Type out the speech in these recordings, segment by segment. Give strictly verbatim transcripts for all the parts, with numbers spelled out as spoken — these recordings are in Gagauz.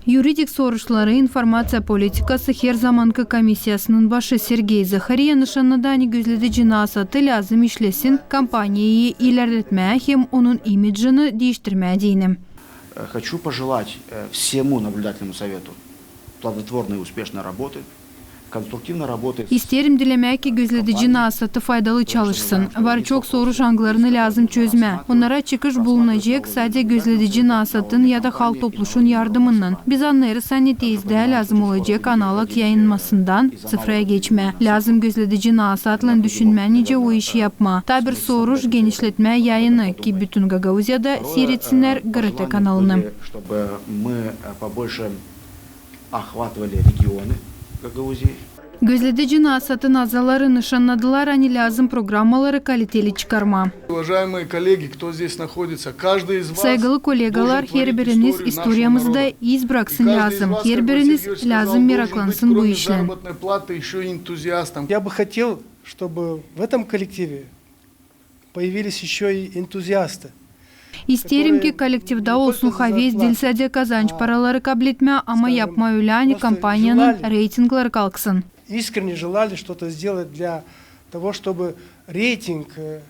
Yuridik soruşları, informaţiya politikası herzamankı komissiyasının başı Sergey Zahariya nışannadı, ani gözledici naasatı lääzım işlesin, kompaniyayı ilerletmää hem onun imidjini diiştirmää deyni. Э, хочу пожелать, э, всему наблюдательному совету плодотворной и успешной работы, конструктивной работы. İsteerim dilemää, ki gözledici naasatı faydalı çalışsın. Var çok soruş, angılarını lääzım çözmää. Onnara çıkış bulunacek sade gözledici naasatın ya da Halk Topluşun yardımınnan. Biz annêêrız, ani tezdä lääzım olacek analog yayınmasından sıfraya geçmää. Lääzım gözledici naasatlan düşünmää, nicä o işi yapmaa. Taa bir soruş genişletmää yayını, ki bütün Gagauziyada siiretsinnär GRT kanalını. Чтобы мы, э, побольше охватывали регионы Гагаузии. Gözledici naasatın azaları nışannadılar, ani lääzım programmaları kaliteli çıkarmaa. Уважаемые коллеги, кто здесь находится, каждый из вас Saygılı kollegalar, должен творить herbiriniz историю нашего istoriyamızda народа. iz braksın lääzım. Herbiriniz lääzım meraklansın bu işlän. Я бы хотел, чтобы в этом коллективе появились еще и энтузиасты. İsteerim, ki kollektivda olsun haves diil sade kazanç paraları kabletmää, ama yapmaa ölä, ani kompaniyanın reytingleri kalksın. Искренне желали что-то сделать для того, чтобы рейтинг э,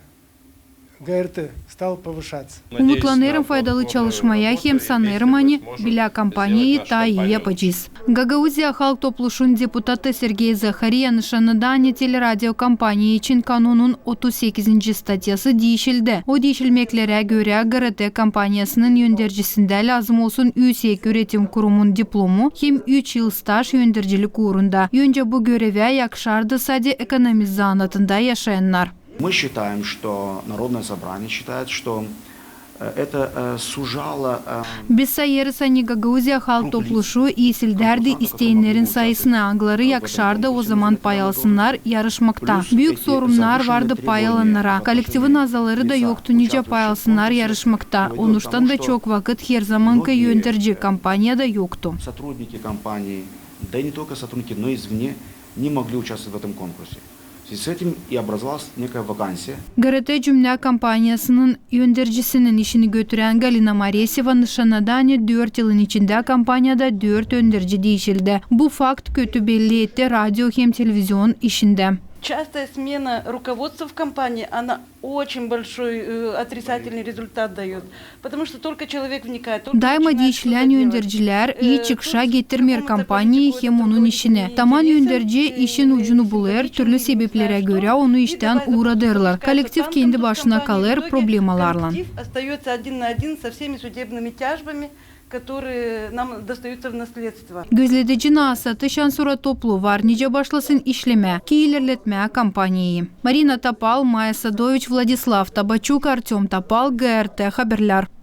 ГРТ стал повышаться. Umutlanêrım faydalı çalışmaya hem sanêrım, ani bilä kompaniyayı taa ii yapacez. Gagauziya Halk Topluşun deputatı Sergey Zahariya nışannadı, ani teleradio kompaniya için kanonun otuz sekizinci statyası diişildi. O diişilmeklerä görä GRT kompaniyasının öndercisindä lääzım olsun üüsek üretim kurumun diplomu hem üç yıl staş öndercilik uurunda. Öncä bu görevä yakışardı sade ekonomist zanaatında yaşayannar. Мы считаем, что Народное собрание считает, что э, это э, сужало э, Biz sayêrız, ani Gagauziya Halk Topluşu iisildärdi isteyennerin sayısını, angıları yakışardı o zaman pay alsınnar yarışmakta. Büük sorunnar vardı pay alannara. Kollektivin azaları da yoktu, nicä pay alsınnar yarışmakta. Onuştan da çok vakıt herzamankı önderci kompaniyada yoktu. Сотрудники компании, да и не только сотрудники, но и извне, не могли участвовать в этом конкурсе. В связи с этим и образовалась некая вакансия. GRT Cümlä kompaniyasının öndercisinin işini götürän Galina Moreseva nışannadı, ani dört yılın içindä kompaniyada dört önderci diişildi. Bu fakt kötü belli etti radio hem televizion işindä. Частая смена руководства в компании, она очень большой э, отрицательный результат дает. Потому что только человек вникает, только Daima diişilän öndercilär ii çıkışa getirmeer kompaniyayı hem onun işini. Taman önderci işin ucunu bulêr, türlü sebeplerä görä onu iştän uradêrlar. Kollektiv kendi başına kalêr problemalarlan. Коллектив остается один на один со всеми судебными тяжбами, которые нам достаются в наследство. Gözledici naasatı şansora toplu var nicä başlasın işlemää, ki ilerletmää kompaniyayı. Marina Topal, Maya Sadoviç, Vladislav Tabaçuk, Artöm Topal, GRT Haberlär.